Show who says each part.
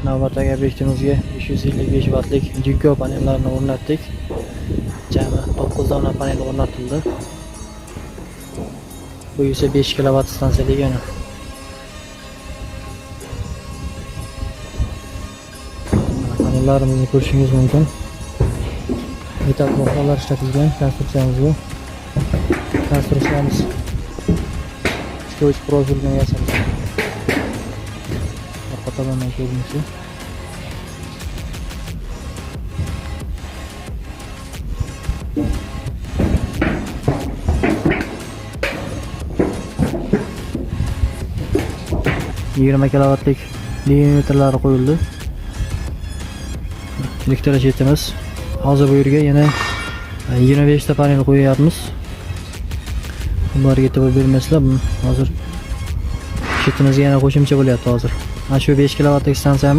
Speaker 1: Navbatdagi obyektimizga 555 vattlik Jinko panellarini o'rnatdik. Jami 9 dona panel o'rnatildi. Bu esa 5 kilovat stansiya degani. Mana panellarimizni ko'rishingiz mumkin. Metal bloklar ishlatilgan konstruksiyamizga. Konstruksiyamiz 3 3 profildan yasalgan. Orqa tomondan ko'rinishi. 20 kilovatlik diametrlari qo'yildi. Elektroshetimiz. Hozir bu yerga yana 25 ta panel qo'yyapmiz. Bularga e'tibor bermaysizlar. Hozir shetimizga yana qo'shimcha bo'lyapti hozir. Mana shu 5 kilovatlik stansiyamiz.